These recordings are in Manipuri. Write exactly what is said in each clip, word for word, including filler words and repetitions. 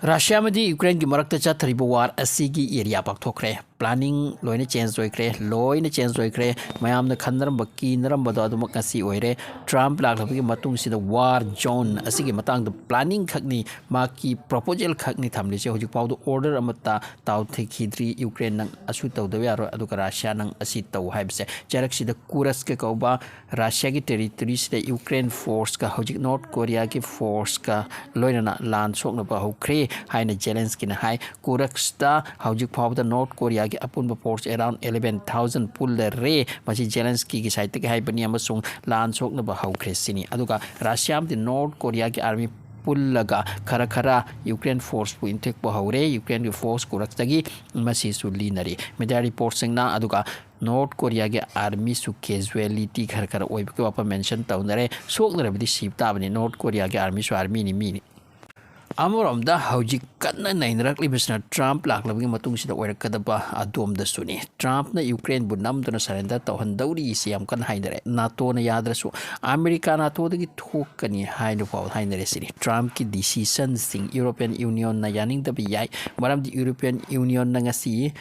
ꯔꯁꯤꯌꯥ ꯑꯃꯗꯤ ꯌꯨꯀ꯭ꯔꯦꯟꯒꯤ ꯃꯔꯛꯇ ꯆꯠꯊꯔꯤꯕ ꯋꯥꯔ ꯑꯁꯤꯒꯤ ꯑꯦꯔꯤꯌꯥ ꯄꯥꯛꯊꯣꯛꯈ꯭ꯔꯦ꯫ ꯄ꯭ꯂꯥꯅꯤꯡ ꯂꯣꯏꯅ ꯆꯦꯟꯖ ꯑꯣꯏꯈ꯭ꯔꯦ, ꯂꯣꯏꯅ ꯆꯦꯟꯖ ꯑꯣꯏꯈ꯭ꯔꯦ꯫ ꯃꯌꯥꯝꯅ ꯈꯟꯅꯔꯝꯕ, ꯀꯤꯅꯔꯝꯕꯗꯣ ꯑꯗꯨꯃꯛ ꯉꯁꯤ ꯑꯣꯏꯔꯦ꯫ ꯇ꯭ꯔꯝꯞ ꯂꯥꯛꯂꯕꯒꯤ ꯃꯇꯨꯡꯁꯤꯗ ꯋꯥꯔ ꯖꯣꯟ ꯑꯁꯤꯒꯤ ꯃꯇꯥꯡꯗ ꯄ꯭ꯂꯥꯅꯤꯡ ꯈꯛꯅꯤ, ꯃꯍꯥꯛꯀꯤ ꯄ꯭ꯔꯣꯄꯣꯖꯦꯜ ꯈꯛꯅꯤ ꯊꯝꯂꯤꯁꯦ꯫ ꯍꯧꯖꯤꯛ ꯐꯥꯎꯗ ꯑꯣꯔꯗꯔ ꯑꯃꯠꯇ ꯇꯥꯎꯊꯈꯤꯗ꯭ꯔꯤ꯫ ꯌꯨꯀ꯭ꯔꯦꯟ ꯅꯪ ꯑꯁꯨ ꯇꯧꯗꯕ ꯌꯥꯔꯣꯏ, ꯑꯗꯨꯒ ꯔꯁꯤꯌꯥ ꯅꯪ ꯑꯁꯤ ꯇꯧ ꯍꯥꯏꯕꯁꯦ꯫ ꯆꯔꯛꯁꯤꯗ ꯀꯨꯔꯁꯀ ꯀꯧꯕ ꯔꯁꯤꯌꯥꯒꯤ ꯇꯦꯔꯤꯇꯣꯔꯤꯁꯤꯗ ꯌꯨꯀ꯭ꯔꯦꯟ ꯐꯣꯔꯁꯀ ꯍꯧꯖꯤꯛ ꯅꯣꯔꯠ ꯀꯣꯔꯤꯌꯥꯒꯤ ꯐꯣꯔꯁꯀ ꯂꯣꯏꯅꯅ ꯂꯥꯟ ꯁꯣꯛꯅꯕ ꯍꯧꯈ꯭ꯔꯦ ꯍꯥꯏꯅ ꯖꯦꯂꯦꯟꯁꯀꯤꯅ ꯍꯥꯏ꯫ ꯀꯨꯔꯛꯁꯇ ꯍꯧꯖꯤꯛ ꯐꯥꯎꯕꯗ ꯅꯣꯔꯠ ꯀꯣꯔꯤꯌꯥꯒꯤ ꯑꯄꯨꯟꯕ ꯐꯣꯔꯁ ꯑꯦꯔꯥꯎꯟ ꯑꯦꯂꯦꯚꯦꯟ ꯊꯥꯎꯖꯟ ꯄꯨꯜꯂꯔꯦ꯫ ꯃꯁꯤ ꯖꯦꯂꯦꯟꯁꯀꯤꯒꯤ ꯁꯥꯏꯠꯇꯒꯤ ꯍꯥꯏꯕꯅꯤ, ꯑꯃꯁꯨꯡ ꯂꯥꯟ ꯁꯣꯛꯅꯕ ꯍꯧꯈ꯭ꯔꯦ ꯁꯤꯅꯤ꯫ ꯑꯗꯨꯒ ꯔꯁꯤꯌꯥ ꯑꯃꯗꯤ ꯅꯣꯔꯠ ꯀꯣꯔꯤꯌꯥꯒꯤ ꯑꯥꯔꯃꯤ ꯄꯨꯜꯂꯒ ꯈꯔ ꯈꯔ ꯌꯨꯀ꯭ꯔꯦꯟ ꯐꯣꯔꯁꯄꯨ ꯏꯟꯊꯦꯛꯄ ꯍꯧꯔꯦ꯫ ꯌꯨꯀ꯭ꯔꯦꯟꯒꯤ ꯐꯣꯔꯁ ꯀꯨꯔꯛꯇꯒꯤ ꯃꯁꯤꯁꯨ ꯂꯤꯅꯔꯤ꯫ ꯃꯤꯗꯤꯌꯥ ꯔꯤꯄꯣꯔꯠꯁꯤꯡꯅ꯫ ꯑꯗꯨꯒ ꯅꯣꯔꯠ ꯀꯣꯔꯤꯌꯥꯒꯤ ꯑꯥꯔꯃꯤꯁꯨ ꯀꯦꯖꯨꯋꯦꯂꯤꯇꯤ ꯈꯔ ꯈꯔ ꯑꯣꯏꯕꯒꯤ ꯋꯥꯐꯝ ꯃꯦꯟꯁꯟ ꯇꯧꯅꯔꯦ꯫ ꯁꯣꯛꯅꯔꯕꯗꯤ ꯁꯤꯕ ꯇꯥꯕꯅꯤ꯫ ꯅꯣꯔꯠ ꯀꯣꯔꯤꯌꯥꯒꯤ ꯑꯥꯔꯃꯤꯁꯨ ꯑꯥꯔꯃꯤꯅꯤ, ꯃꯤꯅꯤ꯫ ꯑꯃꯔꯣꯝꯗ ꯍꯧꯖꯤꯛ ꯀꯟꯅ ꯅꯩꯅꯔꯛꯂꯤꯕꯁꯤꯅ ꯇ꯭ꯔꯝꯞ ꯂꯥꯛꯂꯕꯒꯤ ꯃꯇꯨꯡꯁꯤꯗ ꯑꯣꯏꯔꯛꯀꯗꯕ ꯑꯗꯣꯝꯗꯁꯨꯅꯤ꯫ ꯇ꯭ꯔꯝꯞꯅ ꯌꯨꯀ꯭ꯔꯦꯟꯕꯨ ꯅꯝꯗꯨꯅ ꯁꯔꯦꯟꯗꯔ ꯇꯧꯍꯟꯗꯧꯔꯤꯁꯤ ꯌꯥꯝ ꯀꯟꯅ ꯍꯥꯏꯅꯔꯦ꯫ ꯅꯥꯇꯣꯅ ꯌꯥꯗ꯭ꯔꯁꯨ ꯑꯃꯦꯔꯤꯀꯥ ꯅꯥꯇꯣꯗꯒꯤ ꯊꯣꯛꯀꯅꯤ ꯍꯥꯏꯅ ꯐꯥꯎ ꯍꯥꯏꯅꯔꯦ ꯁꯤꯅꯤ꯫ ꯇ꯭ꯔꯝꯞꯀꯤ ꯗꯤꯁꯤꯁꯟꯁꯤꯡ ꯌꯨꯔꯣꯄꯤꯌꯟ ꯌꯨꯅꯤꯌꯟꯅ ꯌꯥꯅꯤꯡꯗꯕ ꯌꯥꯏ, ꯃꯔꯝꯗꯤ ꯌꯨꯔꯣꯄꯤꯌꯟ ꯌꯨꯅꯤꯌꯟꯅ ꯉꯁꯤ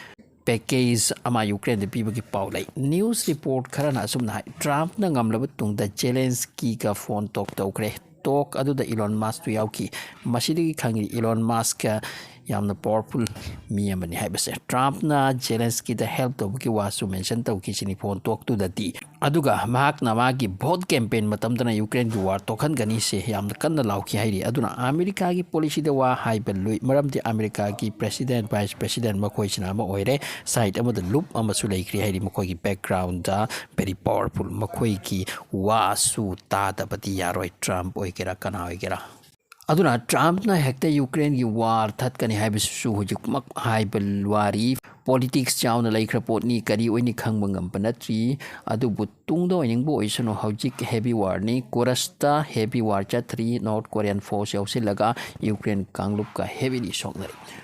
ꯄꯦꯀꯦꯖ ꯑꯃ ꯌꯨꯀ꯭ꯔꯦꯟꯗ ꯄꯤꯕꯒꯤ ꯄꯥꯎ ꯂꯩ꯫ ꯅ꯭ꯌꯨꯁ ꯔꯤꯄꯣꯔꯠ ꯈꯔꯅ ꯑꯁꯨꯝꯅ ꯍꯥꯏ, ꯇ꯭ꯔꯝꯞꯅ ꯉꯝꯂꯕ ꯇꯨꯡꯗ ꯖꯦꯂꯦꯟꯁꯀꯤꯒ ꯐꯣꯟ ꯇꯣꯛ ꯇꯧꯈ꯭ꯔꯦ꯫ ꯇꯣꯛ ꯑꯗꯨꯗ ꯏꯂꯣꯟ ꯃꯥꯁꯛꯁꯨ ꯌꯥꯎꯈꯤ꯫ ꯃꯁꯤꯗꯒꯤ ꯈꯪꯉꯤ ꯏꯂꯣꯟ ꯃꯥꯁꯛꯀ ꯌꯥꯝꯅ ꯄꯥꯋꯔꯐꯨꯜ ꯃꯤ ꯑꯃꯅꯤ ꯍꯥꯏꯕꯁꯦ꯫ ꯇ꯭ꯔꯝꯞꯅ ꯖꯦꯂꯦꯟꯁꯀꯤꯗ ꯍꯦꯜꯞ ꯇꯧꯕꯒꯤ ꯋꯥꯁꯨ ꯃꯦꯟꯁꯟ ꯇꯧꯈꯤꯁꯤꯅꯤ ꯐꯣꯟ ꯇꯣꯛꯇꯨꯗꯗꯤ꯫ ꯑꯗꯨꯒ ꯃꯍꯥꯛꯅ ꯃꯥꯒꯤ ꯚꯣꯠ ꯀꯦꯝꯄꯦꯟ ꯃꯇꯝꯗꯅ ꯌꯨꯀ꯭ꯔꯦꯟꯒꯤ ꯋꯥꯔ ꯇꯣꯛꯍꯟꯒꯅꯤꯁꯦ ꯌꯥꯝꯅ ꯀꯟꯅ ꯂꯥꯎꯈꯤ ꯍꯥꯏꯔꯤ꯫ ꯑꯗꯨꯅ ꯑꯃꯦꯔꯤꯀꯥꯒꯤ ꯄꯣꯂꯤꯁꯤꯗ ꯋꯥ ꯍꯥꯏꯕ ꯂꯨꯏ, ꯃꯔꯝꯗꯤ ꯑꯃꯦꯔꯤꯀꯥꯒꯤ ꯄ꯭ꯔꯦꯁꯤꯗꯦꯟ, ꯚꯥꯏꯁ ꯄ꯭ꯔꯦꯁꯤꯗꯦꯟ ꯃꯈꯣꯏꯁꯤꯅ ꯑꯃ ꯑꯣꯏꯔꯦ, ꯁꯥꯏꯠ ꯑꯃꯗ ꯂꯨꯞ ꯑꯃꯁꯨ ꯂꯩꯈ꯭ꯔꯦ ꯍꯥꯏꯔꯤ꯫ ꯃꯈꯣꯏꯒꯤ ꯕꯦꯛꯒ꯭ꯔꯥꯎꯟꯗ ꯚꯦꯔꯤ ꯄꯥꯋꯔꯐꯨꯜ, ꯃꯈꯣꯏꯒꯤ ꯋꯥꯁꯨ ꯇꯥꯗꯕꯗꯤ ꯌꯥꯔꯣꯏ, ꯇ꯭ꯔꯝꯞ ꯑꯣꯏꯒꯦꯔꯥ ꯀꯅꯥ ꯑꯣꯏꯒꯦꯔꯥ꯫ ꯑꯗꯨꯅ ꯇ꯭ꯔꯝꯞꯅ ꯍꯦꯛꯇ ꯌꯨꯀ꯭ꯔꯦꯟꯒꯤ ꯋꯥꯔ ꯊꯠꯀꯅꯤ ꯍꯥꯏꯕꯁꯤꯁꯨ ꯍꯧꯖꯤꯛꯃꯛ ꯍꯥꯏꯕ ꯋꯥꯔꯤ, ꯄꯣꯂꯤꯇꯤꯛꯁ ꯆꯥꯎꯅ ꯂꯩꯈ꯭ꯔ ꯄꯣꯠꯅꯤ, ꯀꯔꯤ ꯑꯣꯏꯅꯤ ꯈꯪꯕ ꯉꯝꯕ ꯅꯠꯇ꯭ꯔꯤ꯫ ꯑꯗꯨꯕꯨ ꯇꯨꯡꯗ ꯑꯣꯏꯅꯤꯡꯕ ꯑꯣꯏꯁꯅꯨ, ꯍꯧꯖꯤꯛ ꯍꯦꯚꯤ ꯋꯥꯔꯅꯤ꯫ ꯀꯨꯔꯁꯇ ꯍꯦꯚꯤ ꯋꯥꯔ ꯆꯠꯊꯔꯤ, ꯅꯣꯔꯠ ꯀꯣꯔꯤꯌꯟ ꯐꯣꯔꯁ ꯌꯥꯎꯁꯤꯜꯂꯒ ꯌꯨꯀ꯭ꯔꯦꯟ ꯀꯥꯡꯂꯨꯞꯀ ꯍꯦꯚꯤꯂꯤ ꯁꯣꯛꯅꯔꯤ꯫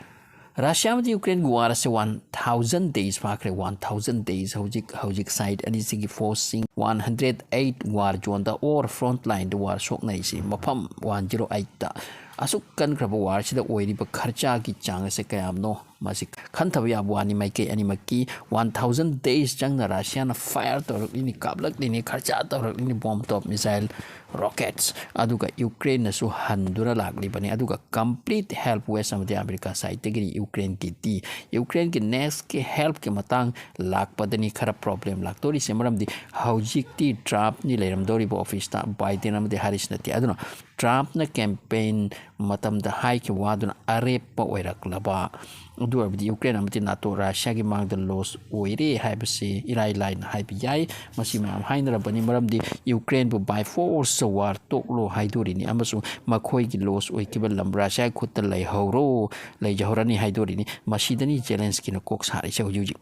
ꯔꯁꯤꯌꯥ ꯑꯃꯗꯤ ꯌꯨꯀ꯭ꯔꯦꯟꯒꯤ ꯋꯥꯔ ꯑꯁꯤ ꯋꯥꯟ ꯊꯥꯎꯖꯟ ꯗꯦꯖ ꯐꯥꯈ꯭ꯔꯦ, ꯋꯥꯟ ꯊꯥꯎꯖꯟ ꯗꯦꯖ꯫ ꯍꯧꯖꯤꯛ ꯍꯧꯖꯤꯛ ꯁꯥꯏꯠ ꯑꯅꯤꯁꯤꯒꯤ ꯐꯣꯔꯁꯁꯤꯡ ꯋꯥꯟ ꯍꯟꯗ꯭ꯔꯦꯠ ꯑꯩꯠ ꯋꯥꯔ ꯖꯣꯟꯗ ꯑꯣꯔ ꯐ꯭ꯔꯣꯟꯠ ꯂꯥꯏꯟꯗ ꯋꯥꯔ ꯁꯣꯛꯅꯔꯤꯁꯤ ꯃꯐꯝ ꯋꯥꯟ ꯖꯤꯔꯣ ꯑꯩꯠꯇ꯫ ꯑꯁꯨꯛ ꯀꯟꯈ꯭ꯔꯕ ꯋꯥꯔꯁꯤꯗ ꯑꯣꯏꯔꯤꯕ ꯈꯔꯆꯥꯒꯤ ꯆꯥꯡ ꯑꯁꯦ ꯀꯌꯥꯝꯅꯣ, ꯃꯁꯤ ꯈꯟꯊꯕ ꯌꯥꯕ ꯋꯥꯅꯤ꯫ ꯃꯥꯏꯀꯩ ꯑꯅꯤꯃꯛꯀꯤ ꯋꯥꯟ ꯊꯥꯎꯖꯟ ꯗꯦꯖ ꯆꯪꯅ ꯔꯁꯤꯌꯥꯅ ꯐꯥꯏꯌꯔ ꯇꯧꯔꯛꯂꯤꯅꯤ, ꯀꯥꯞꯂꯛꯂꯤꯅꯤ, ꯈꯔꯆꯥ ꯇꯧꯔꯛꯂꯤꯅꯤ, ꯕꯣꯝ, ꯇꯣꯞ, ꯃꯤꯁꯥꯏꯜ, ꯔꯣꯀꯦꯠꯁ꯫ ꯑꯗꯨꯒ ꯌꯨꯀ꯭ꯔꯦꯟꯅꯁꯨ ꯍꯟꯗꯨꯅ ꯂꯥꯛꯂꯤꯕꯅꯤ꯫ ꯑꯗꯨꯒ ꯀꯝꯄ꯭ꯂꯤꯠ ꯍꯦꯜꯞ ꯋꯦꯁ ꯑꯃꯗꯤ ꯑꯃꯦꯔꯤꯀꯥ ꯁꯥꯏꯠꯇꯒꯤꯅꯤ ꯌꯨꯀ꯭ꯔꯦꯟꯒꯤꯗꯤ꯫ ꯌꯨꯀ꯭ꯔꯦꯟꯒꯤ ꯅꯦꯛꯁꯀꯤ ꯍꯦꯜꯞꯀꯤ ꯃꯇꯥꯡ ꯂꯥꯛꯄꯗꯅꯤ ꯈꯔ ꯄ꯭ꯔꯣꯕ꯭ꯂꯦꯝ ꯂꯥꯛꯇꯣꯔꯤꯁꯦ꯫ ꯃꯔꯝꯗꯤ ꯍꯧꯖꯤꯛꯇꯤ ꯇ꯭ꯔꯝꯞꯅꯤ ꯂꯩꯔꯝꯗꯧꯔꯤꯕ ꯑꯣꯐꯤꯁꯇ, ꯕꯥꯏꯗꯦꯟ ꯑꯃꯗꯤ ꯍꯥꯔꯤꯁ ꯅꯠꯇꯦ꯫ ꯑꯗꯨꯅ ꯇ꯭ꯔꯝꯞꯅ ꯀꯦꯝꯄꯦꯟ ꯃꯇꯝꯗ ꯍꯥꯏꯈꯤꯕ ꯋꯥꯗꯨꯅ ꯑꯔꯦꯞꯄ ꯑꯣꯏꯔꯛꯂꯕ, ꯑꯗꯨ ꯑꯣꯏꯔꯕꯗꯤ ꯌꯨꯀ꯭ꯔꯦꯟ ꯑꯃꯗꯤ ꯅꯥꯇꯣ ꯔꯁꯤꯌꯥꯒꯤ ꯃꯥꯡꯗ ꯂꯣꯁ ꯑꯣꯏꯔꯦ ꯍꯥꯏꯕꯁꯤ ꯏꯔꯥꯏ ꯂꯥꯏꯅ ꯍꯥꯏꯕ ꯌꯥꯏ꯫ ꯃꯁꯤ ꯃꯌꯥꯝ ꯍꯥꯏꯅꯔꯕꯅꯤ, ꯃꯔꯝꯗꯤ ꯌꯨꯀ꯭ꯔꯦꯟꯕꯨ by force war ꯇꯣꯛꯂꯣ ꯍꯥꯏꯗꯣꯔꯤꯅꯤ ꯑꯃꯁꯨꯡ ꯃꯈꯣꯏꯒꯤ ꯂꯣꯁ ꯑꯣꯏꯈꯤꯕ ꯂꯝ ꯔꯁꯤꯌꯥꯒꯤ ꯈꯨꯠꯇ ꯂꯩꯍꯧꯔꯣ, ꯂꯩꯖꯍꯧꯔꯅꯤ ꯍꯥꯏꯗꯣꯔꯤꯅꯤ꯫ ꯃꯁꯤꯗꯅꯤ ꯖꯦꯂꯦꯟꯁꯀꯤꯅ ꯀꯣꯛ ꯁꯥꯔꯤꯁꯦ ꯍꯧꯖꯤꯛ ꯍꯧꯖꯤꯛ꯫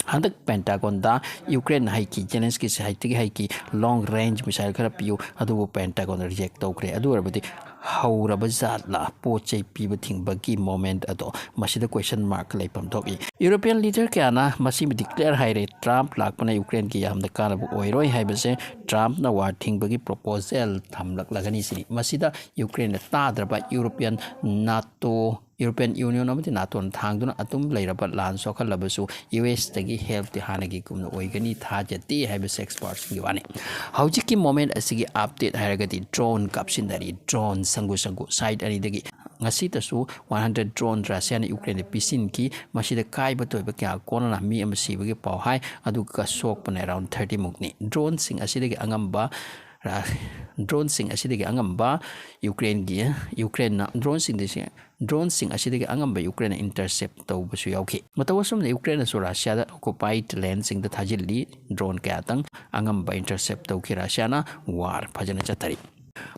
ꯍꯟꯗꯛ ꯄꯦꯟꯇꯥꯒꯣꯟꯗ ꯌꯨꯀ꯭ꯔꯦꯟꯅ ꯍꯥꯏꯈꯤ, ꯖꯦꯂꯦꯟꯁꯀꯤ ꯁꯥꯏꯠꯇꯒꯤ ꯍꯥꯏꯈꯤ, ꯂꯣꯡ ꯔꯦꯟꯖ ꯃꯤꯁꯥꯏꯜ ꯈꯔ ꯄꯤꯌꯨ, ꯑꯗꯨꯕꯨ ꯄꯦꯟꯇꯥꯒꯣꯟꯅ ꯔꯤꯖꯦꯛ ꯇꯧꯈ꯭ꯔꯦ꯫ ꯑꯗꯨ ꯑꯣꯏꯔꯕꯗꯤ ꯍꯧꯔꯕ ꯖꯥꯠꯂ ꯄꯣꯠ ꯆꯩ ꯄꯤꯕ ꯊꯤꯡꯕꯒꯤ ꯃꯣꯃꯦꯟꯠ ꯑꯗꯣ? ꯃꯁꯤꯗ ꯀ꯭ꯋꯦꯁꯟ ꯃꯥꯔꯛ ꯂꯩꯐꯝ ꯊꯣꯛꯏ꯫ ꯌꯨꯔꯣꯄꯤꯌꯟ ꯂꯤꯗꯔ ꯀꯌꯥꯅ ꯃꯁꯤꯃ ꯗꯤꯀ꯭ꯂꯦꯌꯔ ꯍꯥꯏꯔꯦ, ꯇ꯭ꯔꯝꯞ ꯂꯥꯛꯄꯅ ꯌꯨꯀ꯭ꯔꯦꯟꯒꯤ ꯌꯥꯝꯅ ꯀꯥꯟꯅꯕ ꯑꯣꯏꯔꯣꯏ ꯍꯥꯏꯕꯁꯦ, ꯇ꯭ꯔꯝꯞꯅ ꯋꯥꯔ ꯊꯤꯡꯕꯒꯤ ꯄ꯭ꯔꯣꯄꯣꯖꯦꯜ ꯊꯝꯂꯛꯂꯒꯅꯤ ꯁꯤꯅꯤ꯫ ꯃꯁꯤꯗ ꯌꯨꯀ꯭ꯔꯦꯟꯅ ꯇꯥꯗ꯭ꯔꯕ ꯌꯨꯔꯣꯄꯤꯌꯟ ꯅꯥꯇꯣ ꯌꯨꯔꯣꯄꯤꯌꯟ ꯌꯨꯅꯤꯌꯟ ꯑꯃꯗꯤ ꯅꯥꯇꯣꯅ ꯊꯥꯡꯗꯨꯅ ꯑꯗꯨꯝ ꯂꯩꯔꯕ ꯂꯥꯟ ꯁꯣꯛꯍꯜꯂꯕꯁꯨ ꯌꯨ ꯑꯦꯁꯇꯒꯤ ꯍꯦꯜꯞꯇꯤ ꯍꯥꯟꯅꯒꯤꯒꯨꯝꯅ ꯑꯣꯏꯒꯅꯤ ꯊꯥꯖꯗꯦ ꯍꯥꯏꯕꯁꯤ ꯑꯦꯛꯁꯄꯔꯠꯁꯤꯡꯒꯤ ꯋꯥꯅꯤ꯫ ꯍꯧꯖꯤꯛꯀꯤ ꯃꯣꯃꯦꯟꯠ ꯑꯁꯤꯒꯤ ꯑꯞꯗꯦꯠ ꯍꯥꯏꯔꯒꯗꯤ ꯗ꯭ꯔꯣꯟ ꯀꯥꯞꯁꯤꯟꯅꯔꯤ, ꯗ꯭ꯔꯣꯟ ꯁꯪꯒꯨ ꯁꯪꯒꯨ ꯁꯥꯏꯠ ꯑꯅꯤꯗꯒꯤ꯫ ꯉꯁꯤꯇꯁꯨ ꯋꯥꯟ ꯍꯟꯗ꯭ꯔꯦꯠ ꯗ꯭ꯔꯣꯟ ꯔꯁꯤꯌꯥꯅ ꯌꯨꯀ꯭ꯔꯦꯟꯗ ꯄꯤꯁꯤꯟꯈꯤ꯫ ꯃꯁꯤꯗ ꯀꯥꯏꯕ ꯇꯣꯏꯕ ꯀꯌꯥ ꯀꯣꯟꯅꯅ ꯃꯤ ꯑꯃ ꯁꯤꯕꯒꯤ ꯄꯥꯎ ꯍꯥꯏ, ꯑꯗꯨꯒ ꯁꯣꯛꯄꯅ ꯑꯦꯔꯥꯎꯟ ꯊꯥꯔꯇꯤ ꯃꯨꯛꯅꯤ꯫ ꯗ꯭ꯔꯣꯟꯁꯤꯡ ꯑꯁꯤꯗꯒꯤ ꯑꯉꯝꯕ ꯔ-, ꯗ꯭ꯔꯣꯟꯁꯤꯡ ꯑꯁꯤꯗꯒꯤ ꯑꯉꯝꯕ ꯌꯨꯀ꯭ꯔꯦꯟꯒꯤ, ꯌꯨꯀ꯭ꯔꯦꯟꯅ ꯗ꯭ꯔꯣꯟꯁꯤꯡꯗꯒꯤ ꯗ꯭ꯔꯣꯟꯁꯤꯡ ꯑꯁꯤꯗꯒꯤ ꯑꯉꯝꯕ ꯌꯨꯀ꯭ꯔꯦꯟꯅ ꯏꯟꯇꯔꯁꯦꯞ ꯇꯧꯕꯁꯨ ꯌꯥꯎꯈꯤ꯫ ꯃꯇꯧ ꯑꯁꯨꯝꯅ ꯌꯨꯀ꯭ꯔꯦꯟꯅꯁꯨ ꯔꯁꯤꯌꯥꯗ ꯑꯣꯀꯨꯄꯥꯏꯗ ꯂꯦꯟꯁꯤꯡꯗ ꯊꯥꯖꯤꯜꯂꯤ꯫ ꯗ꯭ꯔꯣꯟ ꯀꯌꯥꯇꯪ ꯑꯉꯝꯕ ꯏꯟꯇꯔꯁꯦꯞ ꯇꯧꯈꯤ꯫ ꯔꯁꯤꯌꯥꯅ ꯋꯥꯔ ꯐꯖꯅ ꯆꯠꯊꯔꯤ꯫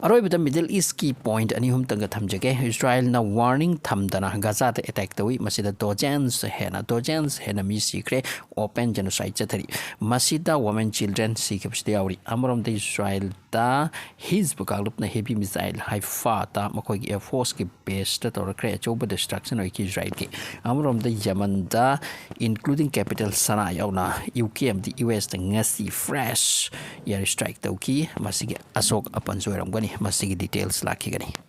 ꯑꯔꯣꯏꯕꯗ ꯃꯤꯗꯜ ꯏꯁꯀꯤ ꯄꯣꯏꯟꯠ ꯑꯅꯤ ꯑꯍꯨꯝꯇꯪꯒ ꯊꯝꯖꯒꯦ꯫ ꯏꯁꯔꯥꯌꯦꯜꯅ ꯋꯥꯔꯅꯤꯡ ꯊꯝꯗꯅ ꯒꯖꯥꯗ ꯑꯦꯇꯦꯛ ꯇꯧꯏ꯫ ꯃꯁꯤꯗ ꯗꯣꯖꯦꯟꯁ ꯍꯦꯟꯅ, ꯗꯣꯖꯦꯟꯁ ꯍꯦꯟꯅ ꯃꯤ ꯁꯤꯈ꯭ꯔꯦ꯫ ꯑꯣꯄꯦꯟ ꯖꯦꯅꯣꯁꯥꯏꯠ ꯆꯠꯊꯔꯤ꯫ ꯃꯁꯤꯗ ꯋꯣꯃꯦꯟ, ꯆꯤꯜꯗ꯭ꯔꯦꯟ ꯁꯤꯈꯤꯕꯁꯤꯗ ꯌꯥꯎꯔꯤ꯫ ꯑꯃꯔꯣꯝꯗ ꯏꯁꯔꯥꯌꯦꯜꯗ ꯍꯤꯖꯕ ꯀꯥꯡꯂꯨꯞꯅ ꯍꯦꯚꯤ ꯃꯤꯁꯥꯏꯜ ꯍꯥꯏꯐꯥꯗ ꯃꯈꯣꯏꯒꯤ ꯑꯦꯌꯔꯐꯣꯔꯁꯀꯤ ꯕꯦꯁꯇ ꯇꯧꯔꯛꯈ꯭ꯔꯦ꯫ ꯑꯆꯧꯕ ꯗꯤꯁꯇ꯭ꯔꯛꯁꯟ ꯑꯣꯏꯈꯤ ꯏꯁꯔꯥꯌꯦꯜꯒꯤ꯫ ꯑꯃꯔꯣꯝꯗ ꯌꯃꯟꯗ ꯏꯟꯀ꯭ꯂꯨꯗꯤꯡ ꯀꯦꯄꯤꯇꯦꯜ ꯁꯅꯥ ꯌꯥꯎꯅ ꯌꯨ ꯀꯦ ꯑꯃꯗꯤ ꯌꯨ ꯑꯦꯁꯇ ꯉꯁꯤ ꯐ꯭ꯔꯦꯁ ꯏꯌꯔ ꯁ꯭ꯇ꯭ꯔꯥꯏꯛ ꯇꯧꯈꯤ꯫ ꯃꯁꯤꯒꯤ ꯑꯁꯣꯛ ꯑꯄꯟꯁꯨ ꯑꯣꯏꯔꯝꯒꯅꯤ꯫ ꯃꯁꯤꯒꯤ ꯗꯤꯇꯦꯜꯁ ꯂꯥꯛꯈꯤꯒꯅꯤ꯫